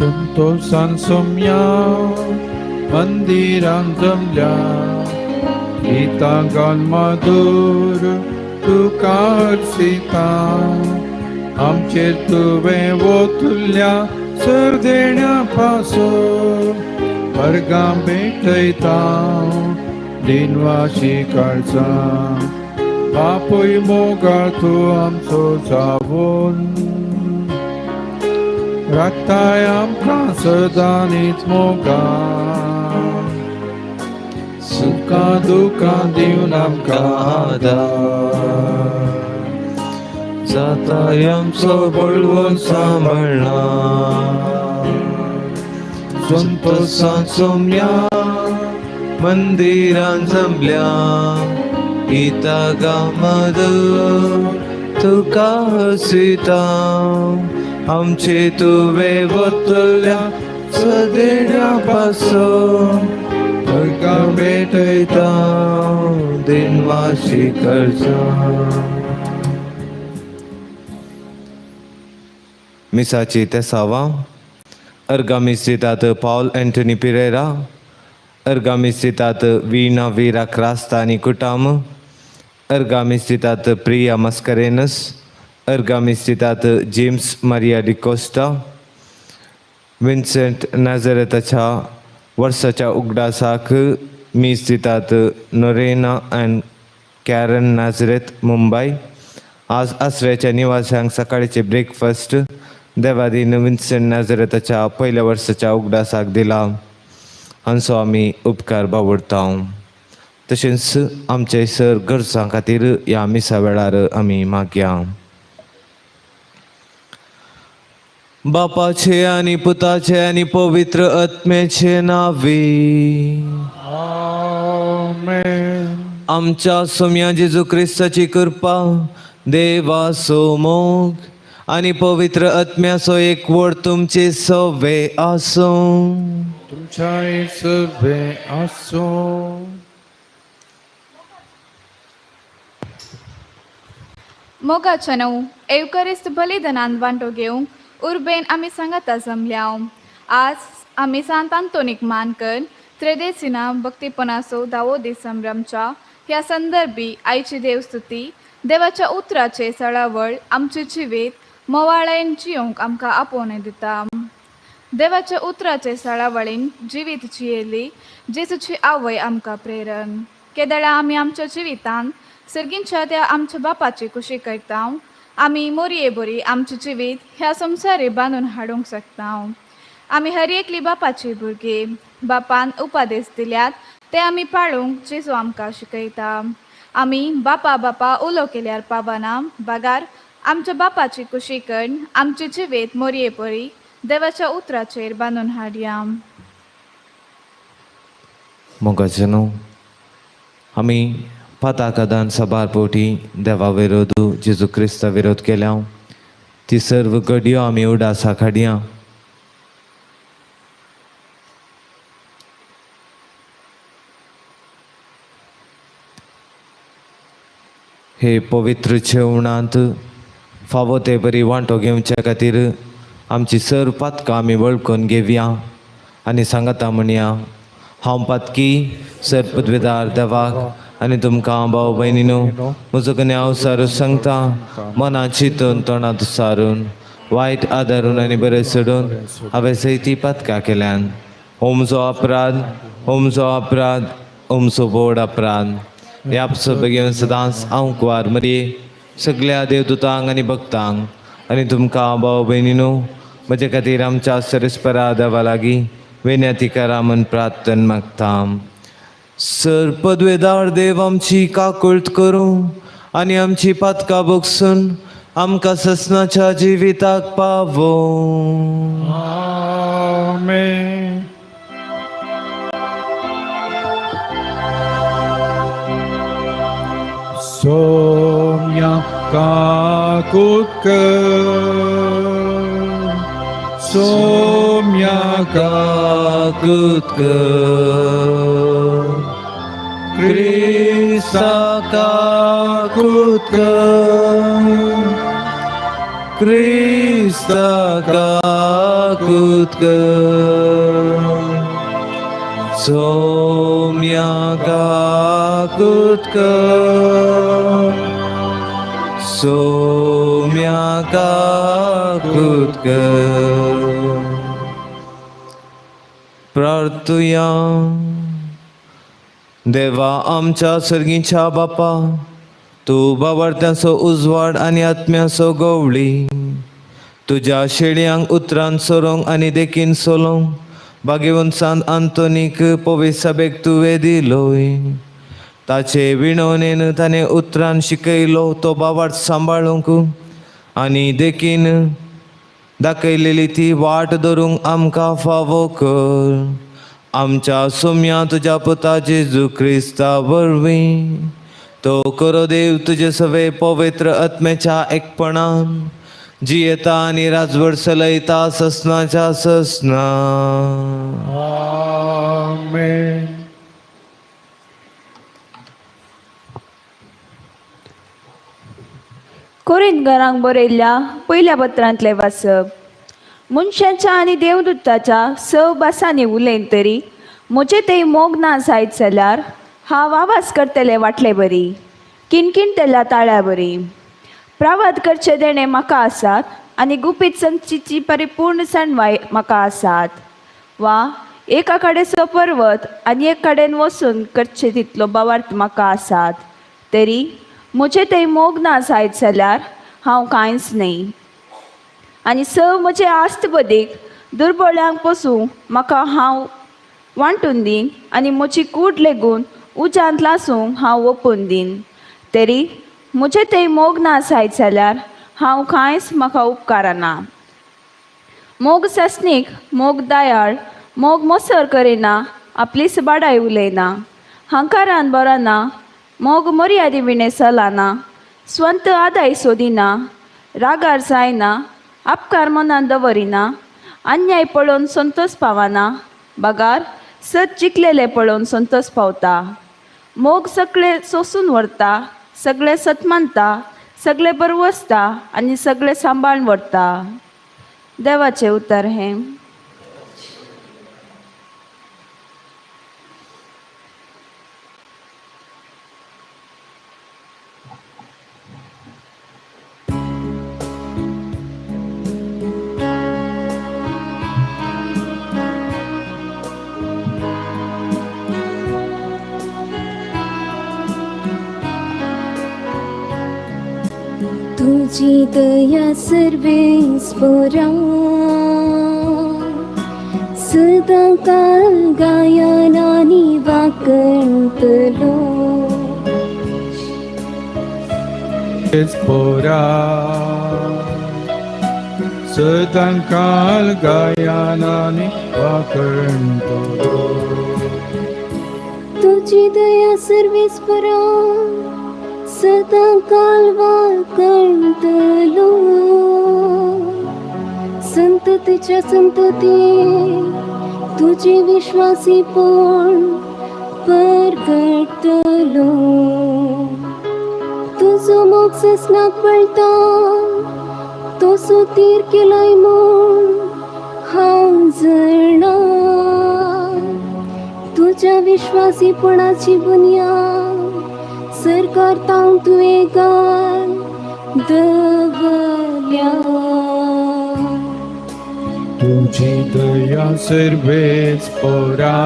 संतोषान सोम्या मंदिरान जमल्या गीतां गावन मधुर तुका हर्षिता आमचेर तुवें वोतुल्या सरदेण्या पासून वर्गां भेटयता दिनवाशी काळचा बापूय मोगाळ तूं आमचो जावन राखताय आमकां सदांच मोगान सुखां दुखां दिवन आमकां आदार जाताय आमचो बळवंत सांबाळना संतोषान सोम्या मंदिरान जमल्या गीता गामद तुका हसिता आमचे तुवें वतल्या सदेण्या पासून वर्गां भेटयता दिनवाशी करचा. मिसाची तेसावा. अर्गामी दितात पावल अँटनी पिरेरा. अर्गामी दितात वीणा वीरा क्रास्ता आनी कुटाम. अर्गामी दितात प्रिया मस्करेनस. अर्गामी दितात जेम्स मारिया डिकोस्टा. विन्सेंट नाझरेताच्या वर्साच्या उगडासाक मीस दितात नोरेना अँड कॅरन नाझरेत, मुंबय. आज आसऱ्याच्या निवासांक सकाळचे ब्रेकफास्ट देवादीन विन्सेंट नाझरेताच्या पयल्या वर्साच्या उगडासाक दिला. हांचो आमी उपकार बावडता. तशेंच आमचे सर गरजां खातीर ह्या मिसा वेळार आमी मागया. बापाचे आनी पुताचे आनी पवित्र आत्म्याचे नावे. आमेन. आमच्या सोम्या जेजू क्रिस्ताची कृपा, देवाचो मोग आनी पवित्र आत्म्याचो एकवट तुमचे सवे आसूं. तुमच्या सवे आसूं. मोगाच्या न्हू एवकरिस्त बलिदानान वांटो घेवंक उर्बेन आमी सांगाता जमल्या. आज आमी सांत आंतोनीक मान कर त्रेदेसिना भक्तीपणाचो धावो दीस संभ्रमच्या. ह्या संदर्भी आयची देवस्तुती देवाच्या उतराचे सळावळ आमचे जिवीत मोवाळायेन जियोंक आमकां आपोवणें दिता. देवाच्या उतराचे सळावळीन जिवीत जियेली जेजूची आवय आमकां प्रेरण. केदळा आमी आमच्या जिवितांत सर्गींच्या त्या आमच्या बापाची कुशी करता, आमी मोरये बरी आमचें जिवीत ह्या संवसारी बांदून हाडूंक शकता. आमी हर एकली बापाची भुरगीं. बापान उपादेश दिल्यात ते आमी पाळूंक जेजू आमकां शिकयता. आमी बापा बापा उलो केल्यार पावना, बागार आमच्या बापाची कुशी करून आमचें जिवीत मोरये बरी देवाच्या उतराचेर बांदून हाडया. मोगाचे न्हू, आमी पाताकदान साबार पोटी देवा विरोध, जेजू क्रिस्ता विरोध केल्या. ती सर्व घडयो आमी उडासा काडया. हे पवित्र जेवणांत फावो ते बरी वांटो घेवच्या खातीर आमची सर्व पातकां आमी वळखून घेवया आनी सांगाता म्हणया, हांव पातकी सर पदवेदार देवाक आनी तुमकां भाव भयणीनो म्हजो कन्या हांव सारू सांगता, मनां चिंतून, तोंडांत सारून, वायट आदारून आनी बरें सोडून हांवें सयती पातकां केल्यान. हो म्हजो अपराध, हो म्हजो अपराध, हो म्हजो व्हड अपराध. ह्या घेवन सदांच हांव कुवार मरये, सगल्या देवदूतांक आनी भक्तांक आनी तुमकां भाव भयणीनो म्हजे खातीर आमच्या सरेस्परा देवा लागीं विनंती करा म्हूण प्रार्थन मागता. सर पदवेदार देव आमची काकुळट करूं आनी आमची पातकां बगसून आमकां ससनाच्या जिविताक पावों. आमेन. सोम्या काकुत कर, सोम्या काकुत कर, क्रिस्ता काकुत कर, क्रिस्ता काकुत कर, सोम्या काकुत कर, सोम्या काकुत कर. प्रार्थुया. देवा आमच्या सर्गीच्या बापा, तूं बाबार्थ्यांचो उजवाड आनी आत्म्याचो गवळी. तुज्या शेळयांक उतरान सोरोंक आनी देखीन सोलोंक भाग्यवंत सांत आंतोनीक पवित्र तुवें दिलोय. ताचे विणवणेन ताणें उतरान शिकयलो तो बाबार्थ सांबाळूंक आनी देखीन दाखयलेली ती वाट धरूंक आमकां फावो कर. आमच्या सोम्या तुज्या पुता जेजू क्रिस्ता वरवीं. तो करो देव तुजे सवे पवित्र आत्म्याच्या एकपणान जियेता आनी राजवट चलयता ससनाच्या ससना. आमेन. कोरिंतकारांक बरयल्ल्या पयल्या पत्रांतलें वाचप. मनशाच्या आनी देवदूताच्या स भासांनी उलयन तरी म्हजे थंय मोग ना जायत जाल्यार हांव आवाज करतलें वाटले बरी, किणकिणटल्या ताळ्या बरी. प्रावाद करचे देणे म्हाका आसात आनी गुपीत संचीची परिपूर्ण सणवाय म्हाका आसात, वा एका कडेचो पर्वत आनी एक कडेन वचून करचे तितलो बावार्थ म्हाका आसात तरी म्हजे थंय मोग ना जायत जाल्यार हांव कांयच न्हय. आनी स म्हजे आस्त बदीक दुर्बळ्यांक पसून म्हाका हांव वांटून दीन आनी म्हजी कूड लेगून उज्यांत लासूंक हांव ओपून दीन. तरी म्हजे थंय मोग ना जायत जाल्यार हांव कांयच म्हाका उपकारना. मोग सस्नीक, मोग दयाळ, मोग मोसर करिना, आपलीच बाडाय उलयना, हंकारान बरना, मोग मर्यादी विणें चलना, स्वंत आदाय सोदिना, रागार जायना, आपकार मनान दवरिना, अन्याय पळोवन संतोष पावना, बगार सत जिखलेलें पळोवन संतोष पावता. मोग सगळे सोसून व्हरता, सगळे सत मानता, सगळे बरवसता आनी सगळे सांबाळून व्हरता. देवाचें उतर हें. तुझी दया सर्वेस्पोरा, सदांकाल गायनानी वाकणतलो. पोरा, सदांकाल गायनानी वाकणतलो. तुझी दया सर्वेस्परा, सदांकाल वाकणतलो. संततीच्या संतती तुझे विश्वासीपण परगटलो. तुजो मोग ससनाक पळटा तसो तीर केलाय म्हूण हांव जाणा. तुज्या विश्वासीपणाची बुन्याद सरकार तांक तुवें घाल दवरल्या. तुझी दया सर्वेच पोरा,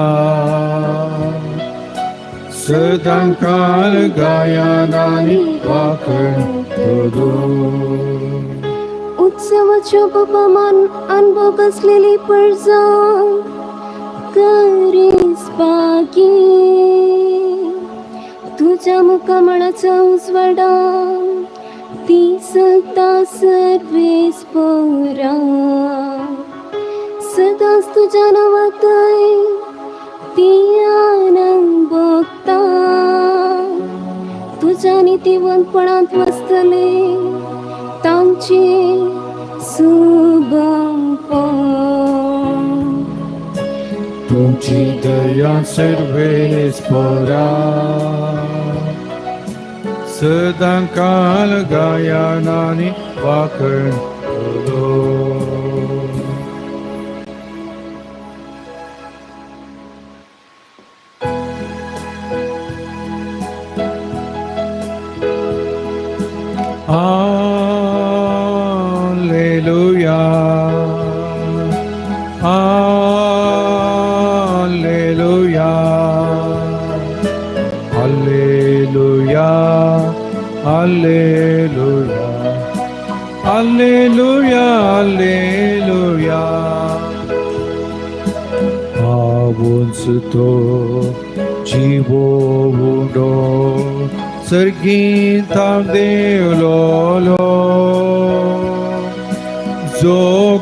सदांकाल गायनानी वाकणतलो. उत्सवाच्या बाबा अनभोग असलेली परजा करीस बागी. तुझ्या मुखामळाचा उजवाडा ती सता सर्वेस पोरा. सदांच तुझ्या नावातय ती आनंद भोगता. तुझ्या नितीवंतपणांत वसतले तांचे सुबमपण. तुझी दया सर्वेस पोरा, सदांकाल गायनानी वाकणतलो. Alleluia. Alleluia. Alleluia. Alleluia. Alleluia. Alleluia. पावूंच तो जिवो उडो सर्गींत देवलोलो. जो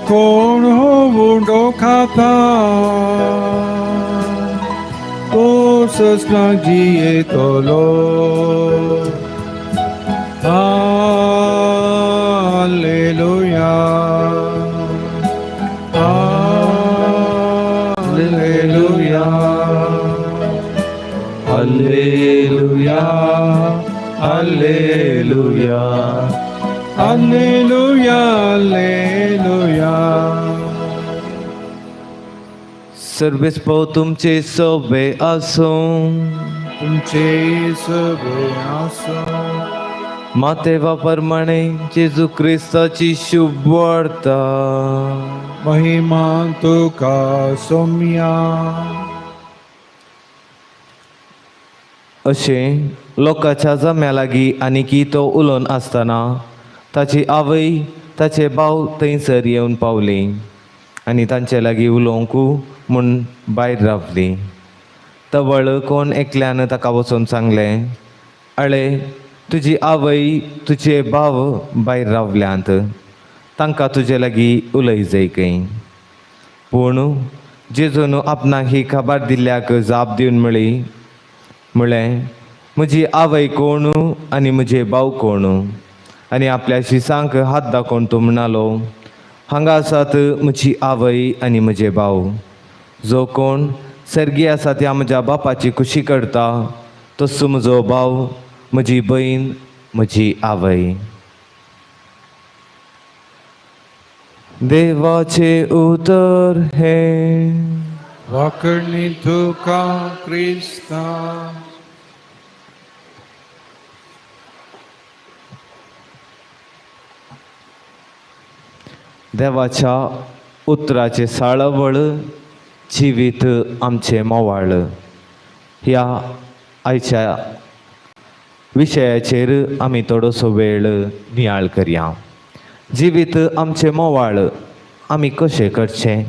कोण हो उंडो खाता तो ससना जियेतलो. Alleluia. Alleluia. Alleluia. Alleluia. Alleluia. Alleluia. सर्वेस्पोर तुमचे सोबे आसूं. तुमचे सगळे आसो. मातेवा प्रमाणे जेजू क्रिस्ताची शुभ वार्ता. महिमा तुका सोम्या. अशें लोकांच्या जम्या लागीं आनीकी तो उलोवन आसतना ताची आवय ताचे भाव थंयसर येवन पावली आनी तांचे लागीं उलोवंक म्हूण भायर रावली. तवळ कोण एकल्यान ताका वचून सांगलें, अळे तुजी आवय तुजे भाव भायर रावल्यांत, तांकां तुजे लागीं उलय जाय खंय. पूण जेजून आपणाक ही खबर दिल्ल्याक जाप दिवन म्हळी, म्हळें, म्हजी आवय कोण आनी म्हजे भाव कोण? आनी आपल्या शिसांक हात दाखोवन तो म्हणालो, हांगा आसात म्हजी आवय आनी म्हजे भाव. जो कोण सर्गी आसा त्या म्हज्या बापाची खुशी करता तसो म्हजो भाव, म्हजी भयण, म्हजी आवय. देवाचें उतर हें. वाकणी तुका क्रिस्ता. देवाच्या उतराचें साळावळ जिवीत आमचें मोवाळ ह्या आयच्या विशयाचेर आमी थोडोसो वेळ नियाळ करया. जिवीत आमचें मोवाळ आमी कशें करचें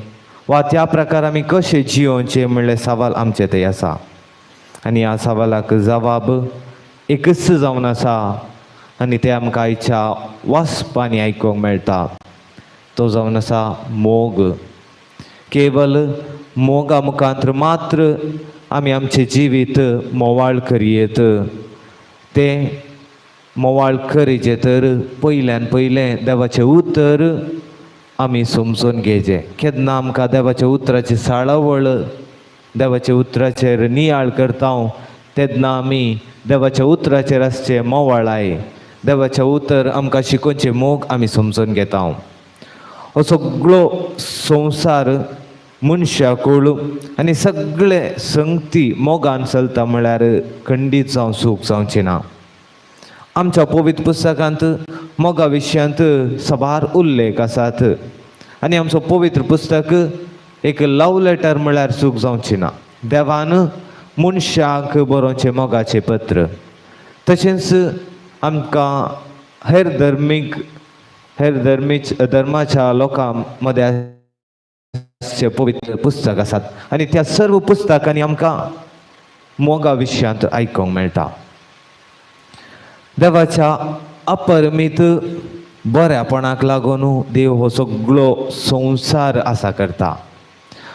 वा त्या प्रकार आमी कशें जियोवचें म्हणलें सवाल आमचें थंय आसा. आनी ह्या सवालाक जवाब एकच जावन आसा आनी तें आमकां आयच्या वाचपांनी आयकूंक मेळटा, तो जावन आसा मोग. केवल मोगा मुखांत मात्र आमी आमचें जिवीत मोवाळ करयेत. तें मोवाळ करीचें तर पयल्यान पयलें देवाचें उतर आमी समजून घेवचें. केन्ना आमकां देवाच्या उतराची साळावळ, देवाच्या उतराचेर नियाळ करता तेन्ना आमी देवाच्या उतराचेर आसचें मोवाळाय, देवाचें उतर आमकां शिकोवचें मोग आमी समजून घेता. हो सगळो संवसार मनशाकूळ आनी सगळे संगती मोगान चलता म्हळ्यार खंडीत जावं चूक जावची ना. आमच्या पवित्र पुस्तकांत मोगा विशयांत साबार उल्लेख आसात आनी आमचो पवित्र पुस्तक एक लव लेटर म्हळ्यार चूक जावची ना. देवान मनशाक बरोवचें मोगाचें पत्र. तशेंच आमकां हेर धर्मीक हेर धर्मीच धर्माच्या लोकां मदें आसचें पवित्र पुस्तक आसात आनी त्या सर्व पुस्तकांनी आमकां मोगा विशयांत आयकूंक मेळटा. देवाच्या अपरमीत बऱ्यापणाक लागून देव हो सगळो संवसार आसा करता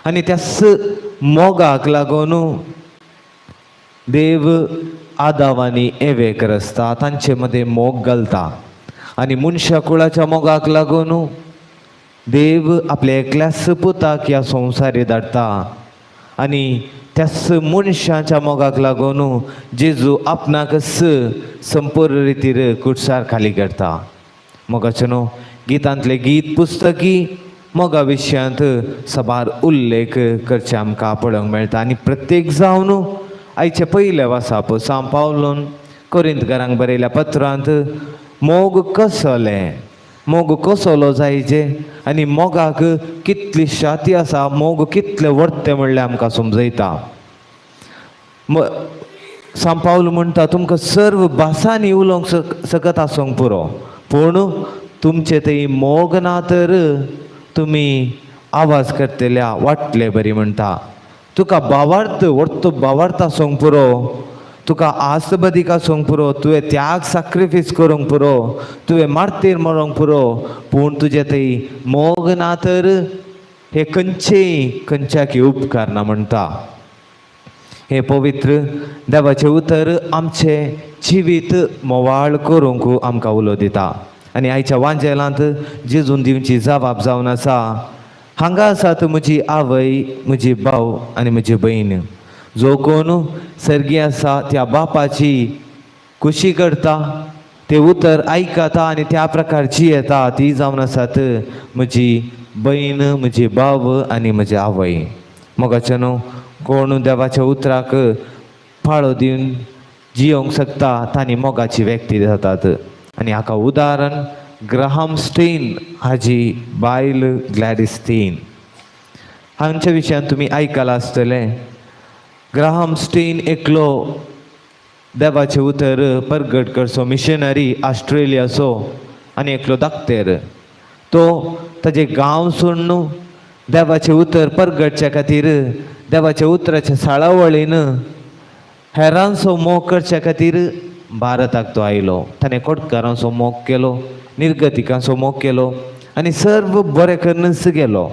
आनी त्याच मोगाक लागून देव आदाव आनी एवेक रचता, तांचे मदें मोग घालता आनी मनशा कुळाच्या मोगाक लागून देव आपल्या एकल्याच पुताक ह्या संवसारी धाडटा आनी त्याच मनशाच्या मोगाक लागून जेजू आपणाकच संपूर्ण रितीर कुडसार खाली करता. मोगाचें न्हू गितांतलें गीत पुस्तकी मोगा विशयांत साबार उल्लेख करचे आमकां पळोवंक मेळटा. आनी प्रत्येक जावन आयचें पयलें वासाप सांव पावलून कोरिंतकारांक बरयल्या पत्रांत मोग कसलें, मोग कसलो जायचे आनी मोगाक कितली शाती आसा, मोग कितलें व्हडतें म्हणलें आमकां समजयता. सांव पावल म्हणटा तुमकां सर्व भासांनी उलोवंक सकत आसूंक पुरो, पूण तुमचे थंय मोग ना तर तुमी आवाज करतल्या वाटले बरी म्हणटा. तुका भावार्थ व्हडतो भावार्थ आसूंक पुरो, तुका आसबदीक आसूंक पुरो, तुवें त्याग साक्रिफीस करूंक पुरो, तुवें मार्तीर मरोंक पुरो, पूण तुजें थंय मोग ना तर हे खंयचेय खंयच्याकय उपकारना म्हणटा. हें पवित्र देवाचें उतर आमचें जिवीत मोवाळ करूंक आमकां उलो दिता. आनी आयच्या वांजेलांत जेजून दिवची जबाब जावन आसा, हांगा आसात म्हजी आवय, म्हजी भाव आनी म्हजी भयण. जो कोण सर्गी आसा त्या बापाची खुशी करता, ते उतर आयकता आनी त्या प्रकारची येता ती जावन आसात म्हजी भयण, म्हजी भाव आनी म्हजी आवय. मोगाचें न्हू कोण देवाच्या उतराक पाळो दिवन जियोंक शकता तांणी मोगाची व्यक्ती जातात. आनी हाका उदाहरण ग्राहम स्टेन हाजी बायल ग्लॅडीस स्टेन हांच्या विशयान तुमी आयकलां आसतलें. ग्राहम स्टेन एकलो देवाचें उतर परगट करचो मिशनरी ऑस्ट्रेलियाचो आनी एकलो दाक्तेर. तो ताजे गांव सोडून देवाचें उतर परगटच्या खातीर देवाच्या उतराच्या साळावळीन हेरांचो मोग करच्या खातीर भारताक तो आयलो. ताणें कोटकारांचो मोग केलो, निर्गतिकांचो मोग केलो आनी सर्व बरें करूनच गेलो,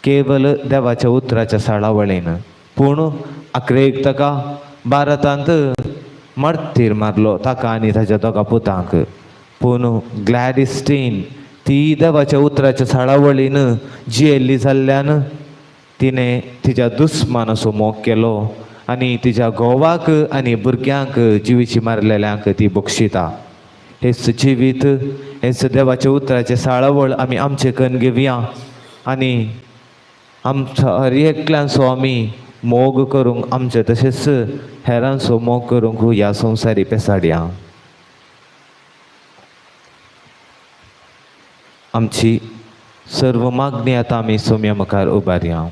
केवल देवाच्या उतराच्या साळावळीन. पूण आखरेक ताका भारतांत मर्तीर मारलो, ताका आनी ताच्या दोगा पुतांक. पूण ग्लॅडिस्टीन ती देवाच्या उतराच्या साळावळीन जियेल्ली जाल्ल्यान तिणें तिच्या दुस्मानाचो मोग केलो आनी तिच्या घोवाक आनी भुरग्यांक जिवीची मारलेल्यांक ती बक्षिता. हेच जिवीत, हेच देवाच्या उतराचें साळावळ आमी आमचे कन्न घेवया आनी आमच्या हर एकल्यांचो आमी मोग करूंक, आमचे तशेंच हेरांचो मोग करूंक ह्या संवसारी पेसाडया. आमची सर्व मागणी आतां आमी सोम्या मुखार उबारया.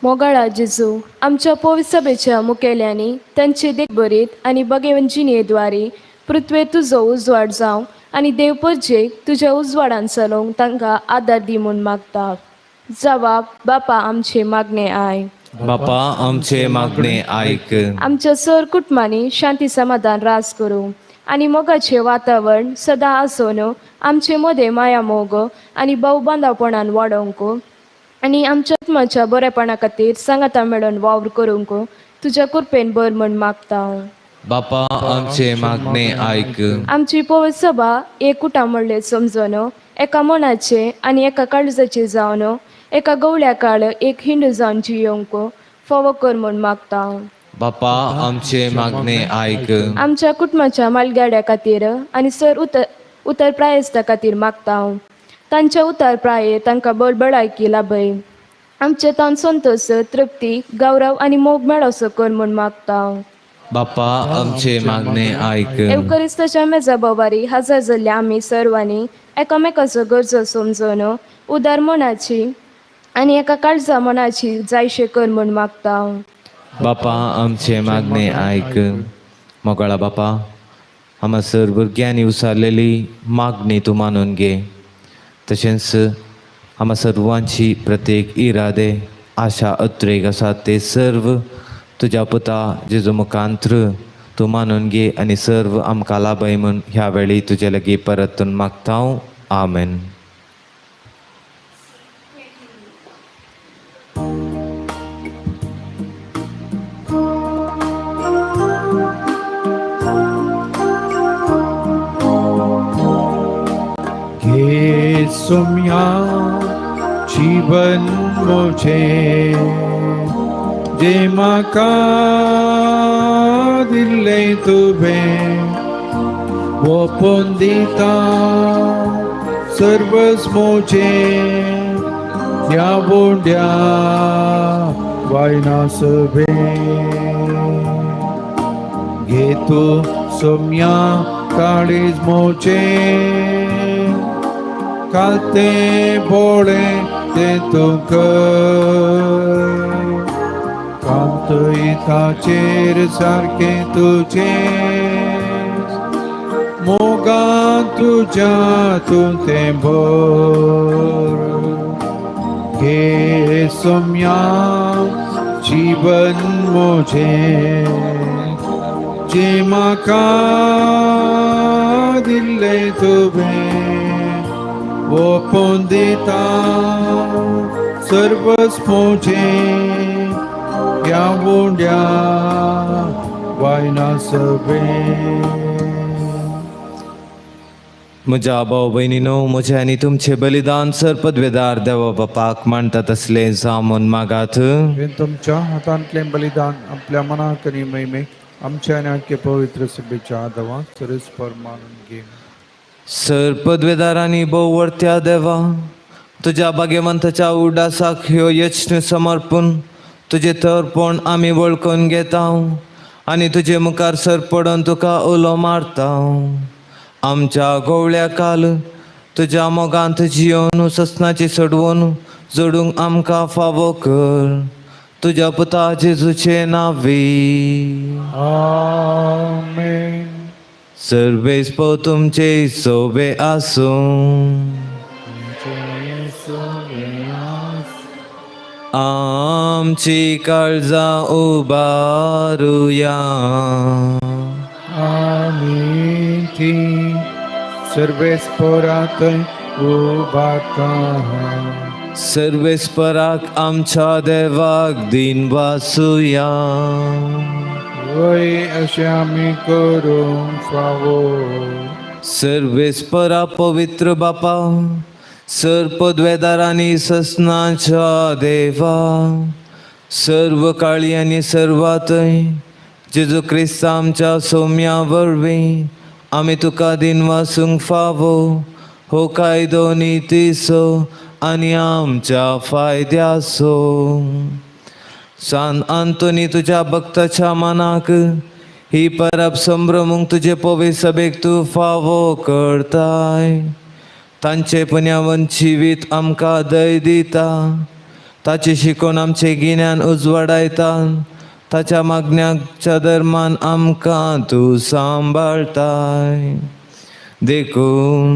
मोगाळा जेजू, आमच्या पवित्र सभेच्या मुखेल्यांनी तांचे देखभरीत आनी बगेवन जिणेद्वारे पृथ्वेर तुजो उजवाड जावं आनी देवपरजेक तुज्या उजवाडान चलोवंक तांकां आदार दी म्हूण मागता. जवाब बापा आमचे मागणे I. बापा आमचे मागणे आयक. आमच्या सर कुटुंबांनी शांती समाधान रास करूं आनी मोगाचें वातावरण सदां आसून आमचे मदें माया मोग आनी भावबांदापणान वाडोवंक आनी आमच्या आत्माच्या बरेपणा खातीर सांगाता मेळून वावर करूंक तुज्या कृपेन बर म्हूण मागता. बापा आमचे मागणे आयक. आमची पवित्र सभा एकूटा म्हणलें समजून एका मनाचे आनी एका काळजाचे जावन एका गवळ्या काळ एक हिंदू जावन जियोवंक फावो कर म्हूण मागता. बापा आमचे मागणे आयक. आमच्या कुटुंबाच्या मालगाड्या खातीर आनी सर उतर उतर प्रायस्ता खातीर मागता. तांच्या उतर प्राये तांकां बळबळायकी लाभय. आमचे तान संतोष तृप्ती गौरव आनी मोग मेळोसो कर म्हूण मागता. बापा आमचे मागणे आयक. एवकरिस्ताच्या मेजा बोवारी हजर जाल्ल्या आमी सर्वांनी एकामेकाचो गरजो समजून उदार मनाची आनी एका काळजा मनाची जायशे कर म्हूण मागता. बापा आमचे मागणे आयक. मोगाळा बापा, हांगासर भुरग्यांनी उसारलेली मागणी तूं मानून घे. तशेंच आम्हा सर्वांची प्रत्येक इरादे आशा अत्रेक आसा ते सर्व तुज्या पुता जेजू मुखांत्र तूं मानून घे आनी सर्व आमकां लाभय म्हूण ह्या वेळी तुजे लागीं परतून मागता हांव. आमेन. घे सोम्या जीवन मोझे, जे म्हाका दिल्लें तुवें, ओपून दिता सर्वस मोझे, ह्या बोंड्या वायना सभे. घे तूं सोम्या काळीज मोझे, कालते बोळे ते तूं कर, कांतयताचेर सारकें तुजें, मोगान तुज्या तूं तें भर. घे सोम्या जीवन मोझें, जें म्हाका दिल्लें तुवें, ओपून दिता सर्वस मोझें, ह्या उंड्या वायना सभें. म्हज्या भाव भयणीनो, म्हजें आनी तुमचें बलिदान सर पदवेदार देवा बापाक मांडटा तसलें जावं म्हूण मागात. हें तुमच्या हातांतलें बलिदान आपल्या मनाक आनी महिमेक आमच्या आनी आख्खे पवित्र सभेच्या आदवा सरस मानून घे. सर पदवेदारांनी भोव देवा, तुज्या भाग्यवंताच्या उडासाक ह्यो यत्न समर्पून तुजें तर्पण आमी वळखून घेता आनी तुजे मुखार सर पडून तुका उलो मारता. आमच्या गोवळ्या काल तुज्या मोगांत जियोन ससनाची सडवून जोडूंक आमकां फावो कर, तुज्या पुता जेजूचे नांवी. आमेन. सर्वेस्पो तुमचे सोबे आसूं. आमची काळजां उबारुया. आमी ती सर्वेस्परात उबारता. सर्वेस्पराक आमच्या देवाक दिन वासुया. वय अशें आमी करूंक फावो. सर्वेस्परा पवित्र बापा, सर पदवेदार आनी ससनाच्या देवा, सर्व काळी आनी सर्वातय जेजू क्रिस्त आमच्या सोम्या वरवीं आमी तुका दिन वासूंक फावो. हो कायदो नितीचो आनी आमच्या फायद्याचो. सान आंतोनी तुज्या भक्ताच्या मनाक ही परब संभ्रमूंक तुजे पवी सभेक तूं फावो करताय. तांचे पुण्यावन जिवीत आमकां दय दिता, ताची शिकोवन आमचें गिन्यान उजवाडायता, ताच्या मागण्याच्या धर्मान आमकां तूं सांबाळताय. देखून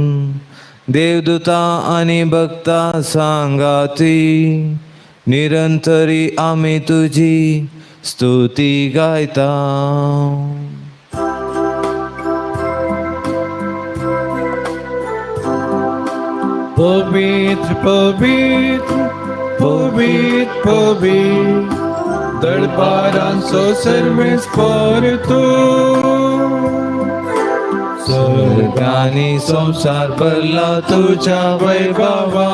देवदूता आनी भक्ता सांगाती निरंतरी आमी तुजी स्तुती गायता. पवित्र पवित्र पवित्र पवित्र दरबारांचो सर्वेस्पर तूं. स्वर्गानी संवसार भरला तुझ्या वैभवा,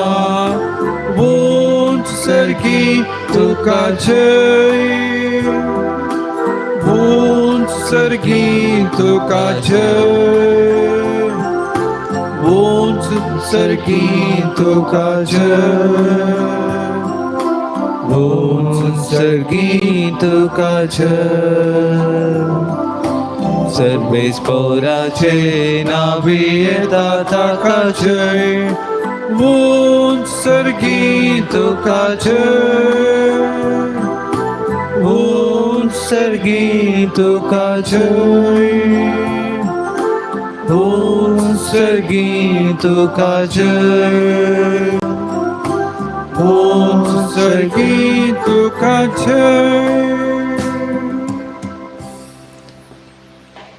उंच सर्गी तुका जय, उंच सर्गी तुका जय, उंच सर्गी तुका जय, उंच सर्गी तुका जय. सर्वेस्पोराचे नावी येता ताका जय, उंच सर्गी तुका जय, उंच सर्गी तुका जय, उंच सर्गी तुका जय, उंच सर्गी तुका जय.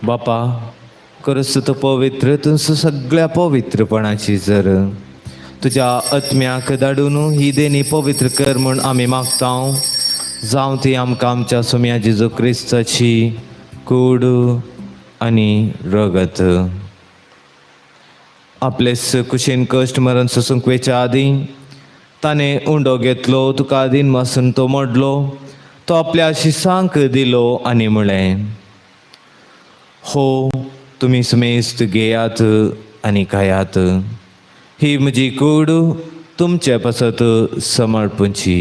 बापा, करस तूं पवित्र, तूं सगळ्या पवित्रपणाची जर तुज्या आत्म्याक धाडून ही देणी पवित्र कर म्हूण आमी मागता. जावं ती आमकां आमच्या सोम्या जेजू क्रिस्ताची कूड आनी रगत. आपले कुशीन कश्ट मरण सोसूंक वेच्या आदीं ताणें उंडो घेतलो, तुका आदीन वासून तो मोडलो, तो आपल्या शिसांक दिलो आनी म्हळें, हो तुमी सुमेस्त घेयात आनी खायात, ही म्हजी कूड तुमचे पासत समर्पणची.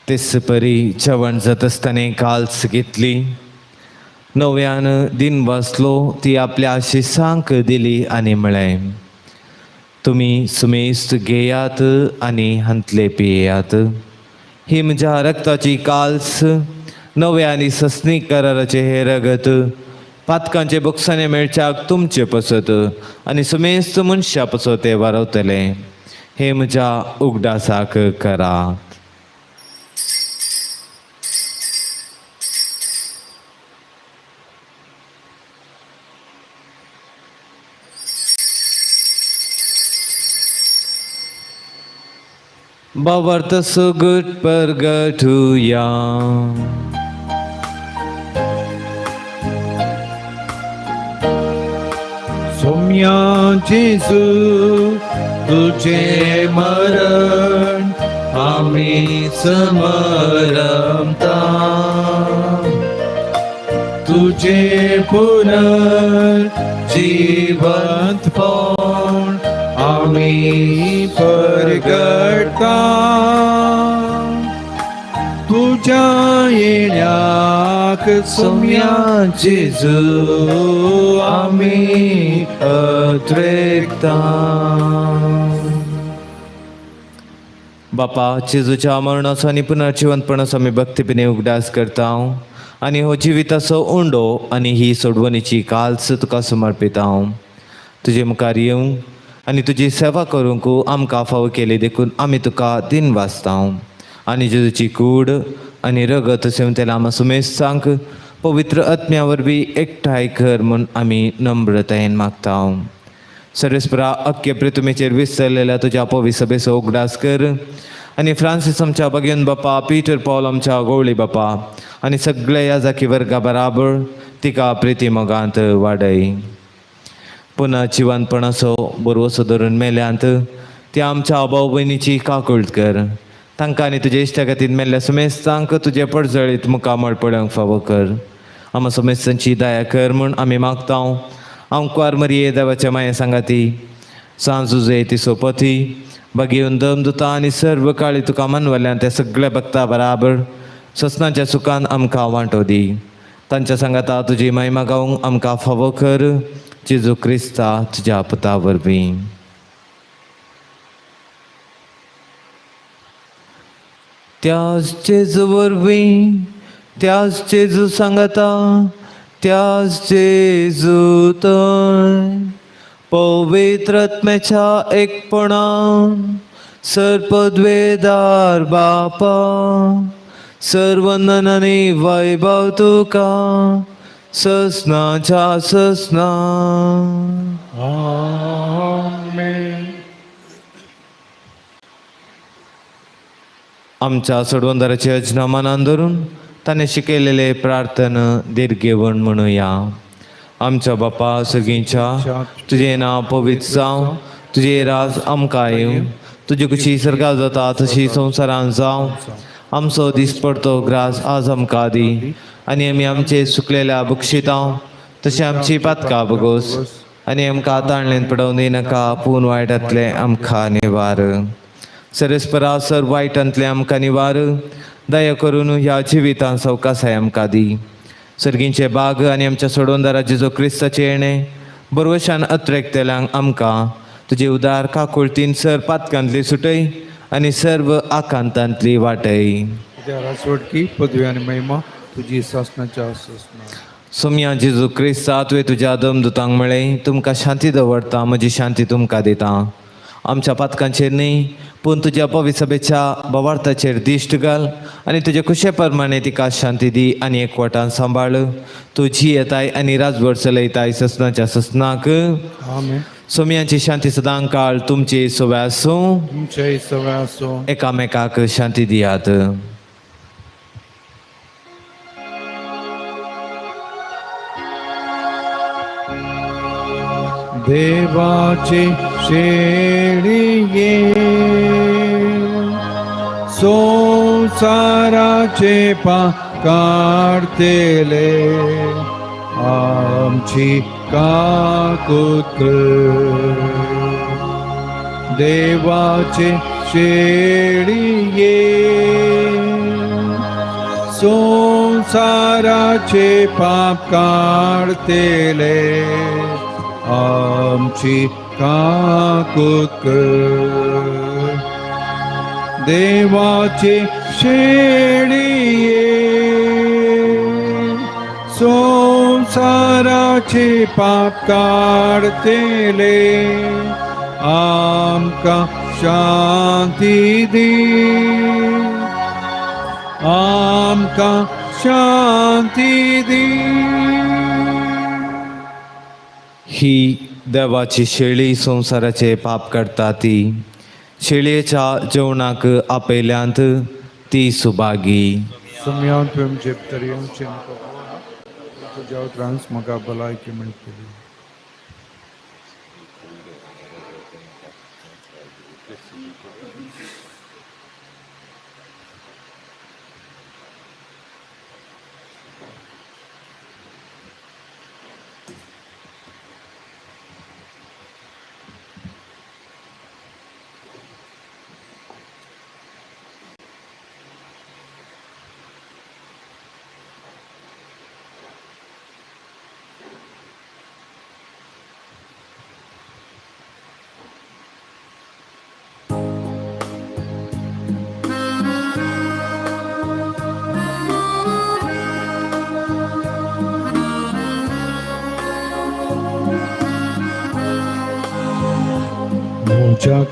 तेच परी जेवण जाता आसतना काल्स घेतली, नव्यान दिन वाचलो, ती आपल्या शिसांक दिली आनी म्हळें, तुमी सुमेस्त घेयात आनी हांतले पियेयात, ही म्हज्या रक्ताची काल्स, नव्या आनी सस्नीक कराराचें हें रगत पातकांचे बोगसाणे मेळच्याक तुमचे पसत आनी सुमेस्त मनशा पसत तें वारवतलें. हें म्हज्या उगडासाक करात. भावार्थ सुगट परगटुया. सोम्या जेजू तुझे मरण आम्ही समरमता, तुझे पुनर्जीवंतपण आम्ही परगटता. तुज्या येण्याक सोम्या जेजू आमी अद्रेकता. बापा, जेजूच्या मरणाचो आनी पुनर्जिवंतपणाचो आमी भक्तीपणे उगडास करता आनी हो जिविताचो उंडो आनी ही सोडवणीची काल्स तुका समर्पिता. तुजे मुखार येवंक आनी तुजी सेवा करूंक आमकां फावो केली देखून आमी तुका दिन वाचता. आनी जेजूची कूड आनी रगत सेवतेल्या आमा सुमेस्तांक पवित्र आत्म्या वरवीं एकठांय कर म्हूण आमी नम्रतायेन मागता. सर्वेस्परा, अख्खे पृथ्वीचेर विसरलेल्या तुज्या पवी सभेचो उगडास कर आनी फ्रांसीस आमच्या बगेन बापा, पीटर पॉल आमच्या गवळी बापा आनी सगळ्या ह्या जाकी वर्गा बराबर तिका प्रिती मोगांत वाडय. पुन्हा जिवंतपणाचो बरवसो धरून मेल्यांत त्या आमच्या भाव भयणीची काकूळट कर. तांकां आनी तुज्या इश्टा खातीर मेल्ल्या सुमेस्तांक तुजे पडजळीत मुखामळ पळोवंक फावो कर. आमा सुमेस्तांची दया कर म्हूण आमी मागता. आमकार मरिये देवाच्या माये सांगाती, सांजुजे ती सोपती बगेवन दम दुता आनी सर्व काळी तुका मनवल्यान त्या सगळ्या भक्ता बराबर ससनाच्या सुखान आमकां वांटो दी. तांच्या सांगाता तुजी महिमा गावंक आमकां फावो कर. जेजू क्रिस्ता तुज्या पुता वरवीं. त्याच जेजू वरवीं, त्याच जेजू सांगाता, त्याच जेजू थंय पवित्र आत्म्याच्या एकपणान सर्पद्वेदार बापा, सर्वंदन आनी वैभव तुका ससनाच्या ससना. आमेन. आमच्या सोडवंदाराचे अजना मनान धरून ताणें शिकयलेले प्रार्थना दीर्घेवण म्हणुया. आमच्या बापा सगळींच्या, तुजें नांव पवित्र जावं, तुजें राज आमकां येवं, तुजी कुशी सरकार जाता तशी संवसारान जावं. आमचो दीस पडतो ग्रास आज आमकां दी आनी आमी आमचे सुकलेल्या बक्षितां तशें आमची पातकां बगोस आनी आमकां ताणलेन पडोवन दिनाका, पूण वायटांतलें आमकां निवार. सरस्परा, सर वायटांतलें आमकां निवार. दया करून ह्या जिवितान सवकासाय आमकां दी. सर्गींचे बाग आनी आमच्या सोडवणदारा जेजू क्रिस्ताचें येणें बरवशान अत्रेकतेल्यांक आमकां तुजे उदार काकुळतीन सर पातकांतली सुटय आनी सर्व आकांतांतली वाटय. तुज्या रासवटकी पदवी आनी महिमा तुजी सासनाच्या सासना. सोम्या जेजू क्रिस्ता, तुवें तुज्या दमदुतांक म्हळें, तुमकां शांती दवरता, म्हजी शांती तुमकां दिता. आमच्या पातकांचेर न्ही पूण तुज्या पविसभेच्या बवार्थाचेर दिश्ट घाल आनी तुजे कुशे प्रमाणे तिका शांती दी आनी एकवटान सांबाळ. तूं जियेताय आनी राजवट चलयताय ससनाच्या ससनाक. आमेन. सोम्यांची शांती सदां काळ तुमची सवय आसूं. तुमच्याय सवय आसूं. एकामेकाक शांती दियात. देवाचे शेळये, संसाराचे पाप काडतेले, आमची काकूत कर. देवाचे शेळये, संसाराचे पाप काडतेले, आमची काकूत कर. देवाचे शेळये, संसाराचे पाप काडतेले, आमकां शांती दी, आमकां शांती दी. ही देवाची शेळी संवसाराचे पाप काडटा ती शेळयेच्या जेवणाक आपयल्यांत ती सुभागी. सुम्यान तुवें म्हजे भितर येवचें तुज्या उतरांच म्हाका भलायकी मेळटली.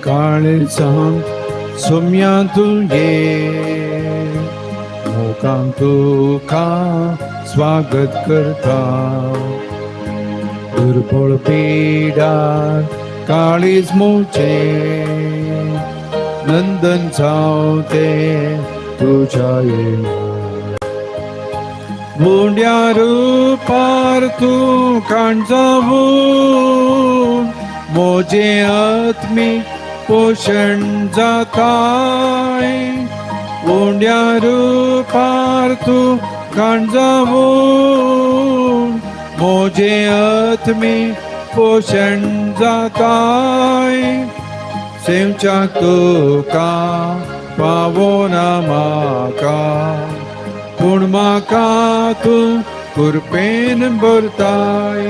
काळजांत सोम्या तुये मोगान तुका स्वागत करता. दुर्बळ पिडार काळीज मोचे नंदन जावते तुझ्या येवो. मुंड्या रुपार तूं काणजावून मोजे आत्मी पोशण जाताय. उंड्या रुपार तूं काणजावून मोजे आत्मी पोशण जाताय. सेवच्या तुका पावना म्हाका पूण म्हाका तूं कृपेन भरताय.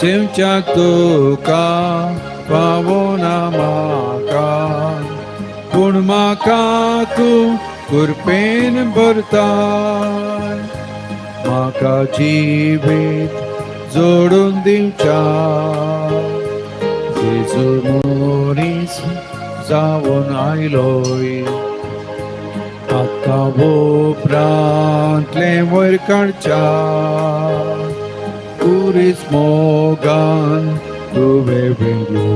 सेवच्याक तुका पावना म्हाका पूण म्हाका तूं कृपेन भरताय. म्हाका जिवीत जोडून दिवच्या जेजू मनीस जावन आयलोय. आतां उपरांतलें वयर काडच्या पुरीस मोगान तुवें वेंगलो.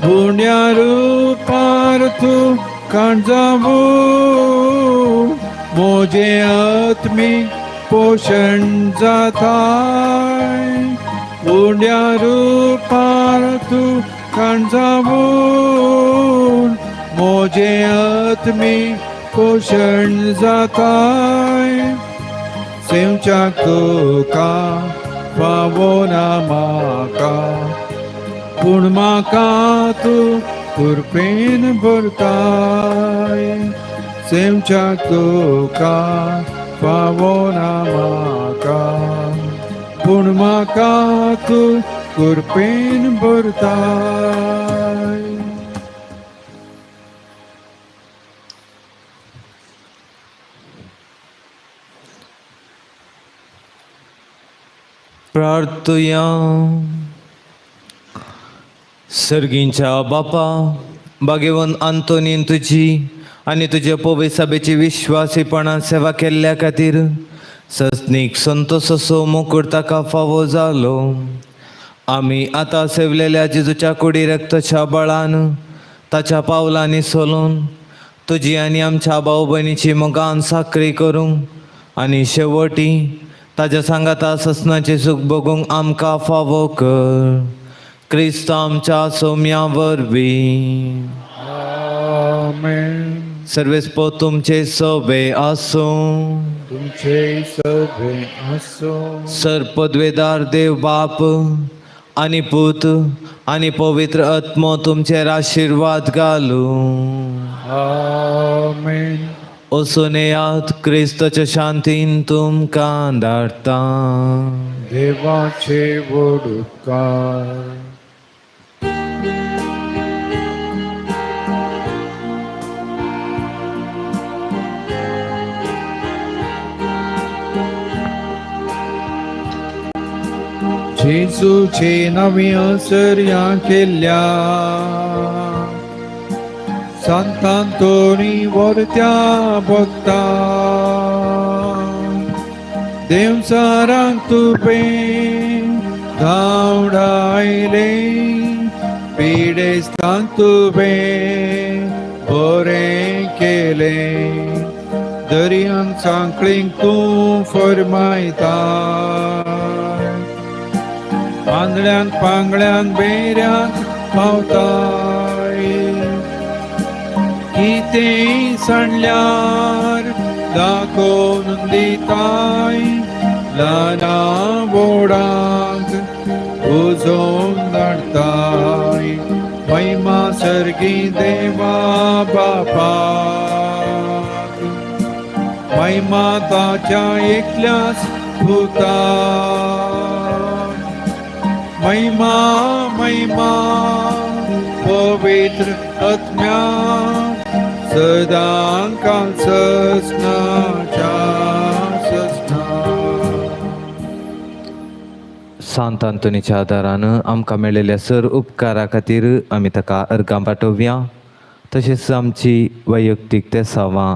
गुण्या रुपार तूं काणजावून मोजे आत्मीक पोशण जाताय. उंड्या रुपार तूं काणजावून मोजे आत्मीक पोशण जाताय. सेवच्याक तुका पावना म्हाका पूण म्हाका तूं कृपेन भरताय. सेवच्याक तुका पावना म्हाका पूण म्हाका तूं कृपेन भरताय. प्रार्थुया. सर्गींच्या बापा, भाग्यवंत आंतोनीन तुजी आनी तुज्या पवित्र सभेची विश्वासीपणान सेवा केल्ल्या खातीर सस्नीक संतोष मुकूट ताका फावो जालो. आमी आतां सेवलेल्या जेजूच्या कुडी रक्ताच्या बळान ताच्या पावलांनी सोलून तुजी आनी आमच्या भाव भयणीची मोगान साकरी करूंक आनी शेवटी ताज्या सांगाता ससनाचें सूख भोगूंक आमकां फावो कर. क्रिस्त आमच्या सोम्या वरवीं. आमेन. सर्वेस्पो तुमचे सोबे आसूं. तुमचे सभे आसूं. सर पदवेदार देव बाप आनी पूत आनी पवित्र आत्मो तुमचेर आशिर्वाद घालूं. आमेन. वचून येयात, क्रिस्ताच्या शांतीन तुमकां धाडटा. देवाचे व्हड उपकार. जेजूचे नवी असर्या केल्ल्या सांतांतोनी वर्त्या भक्ता देवसारांक तुवें धांवडायले पिडेस्तांक तुवें बरें केलें दर्यांक सांकळींक तूं फरमायता आंधळ्यांक पांगळ्यांक बेऱ्यांक पावताय कितेंय सांडल्यार दाखोवन दिताय ल्हाना व्हडांक उजोवन धाडताय महिमा सर्गी देवा बापाक महिमा ताच्या एकल्याच पुता महिमा महिमा पवित्र आत्म्या सदां काल ससनाच्या ससना. सांत आंतोनीच्या आदारान आमकां मेळिल्ल्या सर उपकारा खातीर आमी ताका अर्गां पाठोवया. तशेंच आमची वैयक्तीक तेसावां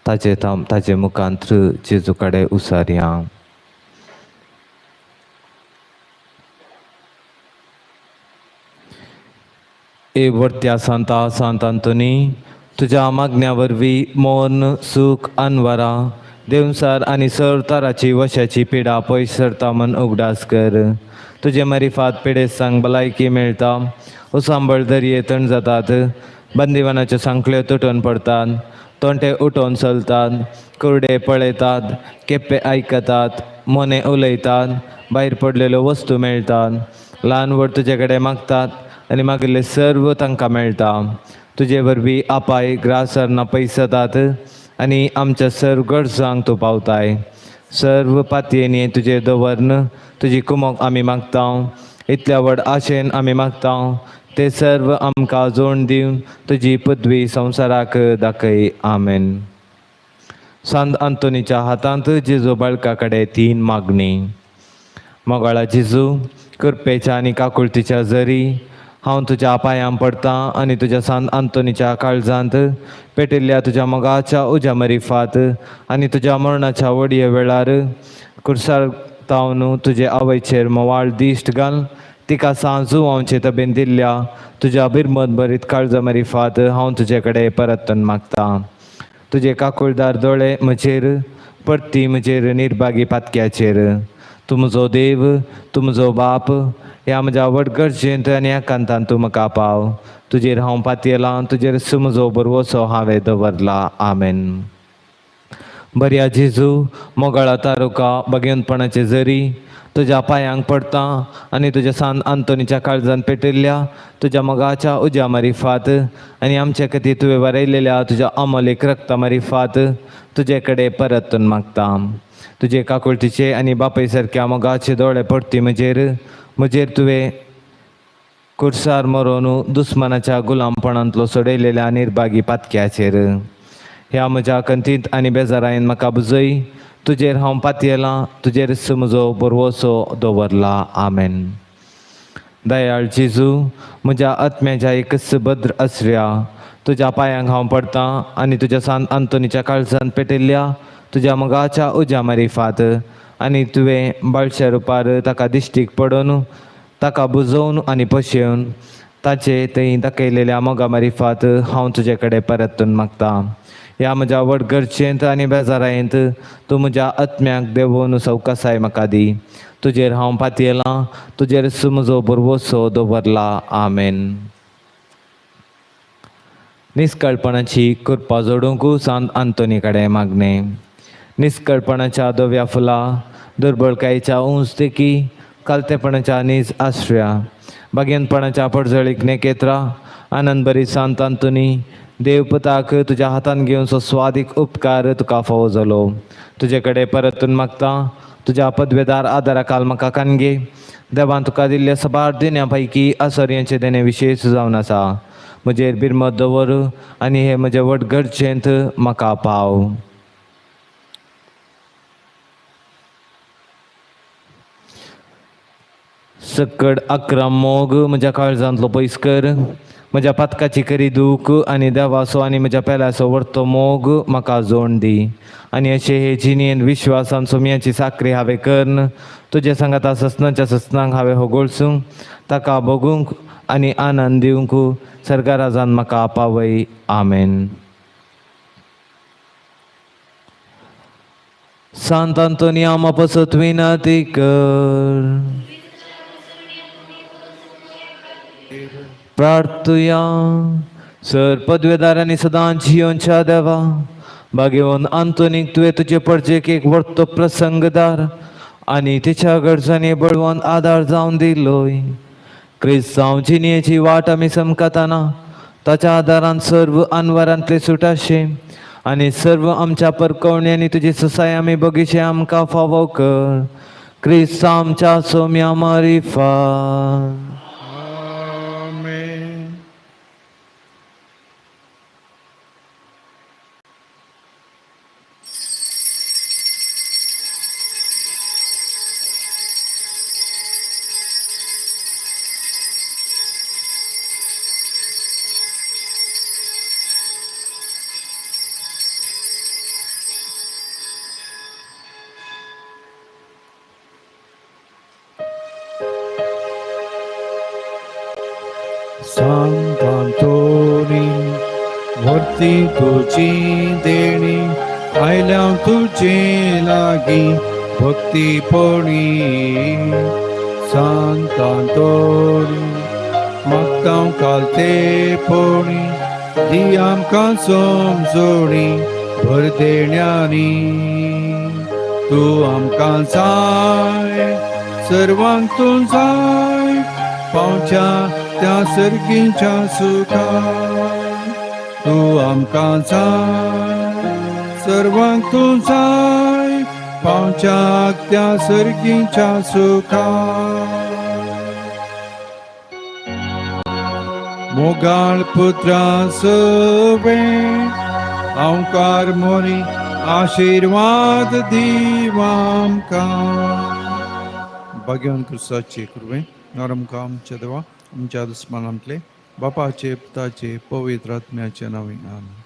ताचे ताचे मुखांत्र जेजू कडेन उसारया. ए वर्त्या सांता सांत आंतोनी, तुज्या मागण्या वरवीं मौन सूख अनवरां देवसार आनी सर तराची वशाची पिडा पयस सरता म्हूण उगडास कर. तुजे मरिफात पिडेस्तांक भलायकी मेळटा, उसांबळ दर्ये तण जातात, बंदिवानाच्यो सांखळ्यो तुटून पडतात, तोंटे उठोवन चलतात, कुरडे पळयतात, केप्पे आयकतात, मोने उलयतात, भायर पडलेल्यो वस्तू मेळटात, ल्हान व्हड तुजे कडेन मागतात आनी मागिल्लें सर्व तांकां मेळटा. तुजे वरवीं आपाय ग्रासरना पयस जातात आनी आमच्या सर्व गरजांक तूं पावताय. सर्व पातयेनी तुजेर दवरन तुजी कुमोक आमी मागता. इतल्या व्हड आशेन आमी मागता ते सर्व आमकां जोड दिवन तुजी पदवी संवसाराक दाखय. आमेन. सांत आंतोनीच्या हातांत जेजू बाळका कडेन तीन मागणी. मोगाळा जेजू, कृपेच्या आनी काकुळतीच्या जरी हांव तुज्या पांयां पडटा आनी तुज्या सांत आंतोनीच्या काळजांत पेटिल्ल्या तुज्या मोगाच्या उज्या मरिफात आनी तुज्या मरणाच्या वडये वेळार कुर्सार तावन तुजे आवयचेर मोवाळ दिश्ट घाल तिका सांजू आमचे तबेन दिल्ल्या तुज्या बिरमत बरीत काळजा मरिफात हांव तुजे कडेन परतून मागता. तुजे काकुळदार दोळे म्हजेर परती म्हजेर निर्भागी पातक्याचेर. तूं म्हजो देव, तूं म्हजो बाप, ह्या म्हज्या व्हड गरजेंत आनी एकांतान तूं म्हाका पाव. तुजेर हांव पातयेलां, तुजेर म्हजो भरवंसो हांवें दवरला. आमेन. बऱ्या जेजू, मोगाळा तारुका भगवंतपणाचे जरी तुज्या पांयांक पडटा आनी तुज्या सांत आंतोनीच्या काळजान पेटिल्ल्या तुज्या मोगाच्या उज्या मारिफात आनी आमच्या खातीर तुवें वरयलेल्या तुज्या अमोलीक रक्ता मारिफात तुजे कडेन परतून मागता. तुजे काकुळतीचे आनी बापाय सारक्या मोगाचे दोळे पडती म्हजेर म्हजेर तुवें कुर्सार मरोन दुस्मानाच्या गुलामपणांतलो सोडयलेल्या निर्भागी पातक्याचेर. ह्या म्हज्या कंतींत आनी बेजारायन म्हाका बुजय. तुजेर हांव पातयेलां, तुजेर म्हजो भरवंसो दवरला. आमेन. दयाळ जेजू, म्हज्या आत्म्याच्या एकच भद्र आसऱ्या तुज्या पांयांक हांव पडटा आनी तुज्या सांत आंतोनीच्या काळजान पेटिल्ल्या तुज्या मोगाच्या उज्या मारिफात आनी तुवें बाळश्या रुपार ताका दिश्टीक पडून ताका बुजोवन आनी पोशेवन ताचे थंय दाखयलेल्या मोगा मारिफात हांव तुजे कडेन परतून मागता. ह्या म्हज्या व्हड गरजेंत आनी बेजारायेंत तूं म्हज्या आत्म्याक देंवोवन सवकासाय म्हाका दी. तुजेर हांव पातयेलां, तुजेर म्हजो भरवंसो दवरला. आमेन. निस्कळपणाची कृपा जोडूंक सांत आंतोनी कडेन मागणें. निस्कळपणाच्या धव्या फुलां, दुर्बळकायेच्या उंच देखी, कालतेपणाच्या नीज आश्र्या, भाग्यनपणाच्या पडझळीक नेकेत्रा, आनंदबरी सांत आंतोनी, देवपुताक तुज्या हातान घेवन स्वादीक उपकार तुका फावो जालो. तुजे कडेन परतून मागता तुज्या पदवेदार आदारा काल म्हाका कानगे. देवान तुका दिल्ल्या सबार देण्या पैकी आसर्यांचे देणें विशेश जावन आसा. म्हजेर बिरमत दवर आनी हे म्हजे व्हड गरजेंत म्हाका पाव. सकड अकरा मोग म्हज्या काळजांतलो पयस कर. म्हज्या पातकाची करी दूख आनी देवाचो आनी म्हज्या पेल्याचो व्हरतो मोग म्हाका जोड दी आनी अशें हे जिणेन विश्वासान सोमयाची साकरी हांवें करन तुजे सांगाता ससनाच्या ससनांक हांवें होगोळसूंक ताका भोगूंक आनी आनंद दिवंक सरकाराजान म्हाका पावय. आमेन. सांत आंतोनी आमा पसत विनंती कर. प्रार्थुया. सर पदवेदारांनी सदांच जियोनच्या देवा, भाग्यवंत आंतोनीक तुवें तुजे परजेक एक वर्तो प्रसंगदार आनी तिच्या गरजांनी बळवंत आदार जावन दिलोय. क्रिस्तांव जिणेची वाट आमी समकताना ताच्या आदारान सर्व अनवरांतले सुटाशे आनी सर्व आमच्या परकवण्यांनी तुजी ससाय आमी बगीचे आमकां फावो कर. क्रिस्तांव आमच्या सोम्या मारिफात. आमेन. सांतांतोनी व्हरती तुजी देणी आयल्या तुजे लागीं भक्तीपणी. सांतांतोनी मागता कालतेपणी दी आमकां समजोणी भर देण्यांनी. तूं आमकां जाय सर्वांक तूं जाय पावच्या त्या सर्गीच्या सुखा. तूं आमकां जाय सर्वांक तूं जाय पावच्याक त्या सर्गीच्या सुखा. मोगाळ पुत्रा सवे अंकार मोरी आशिर्वाद दिवामकां. भाग्यवान क्रिस्ताचे कृपे नरमकां आमच्या देवा आमच्या दुस्मानांतले बापाचे पुताचे पवित्र आत्म्याचे नावे. आमेन.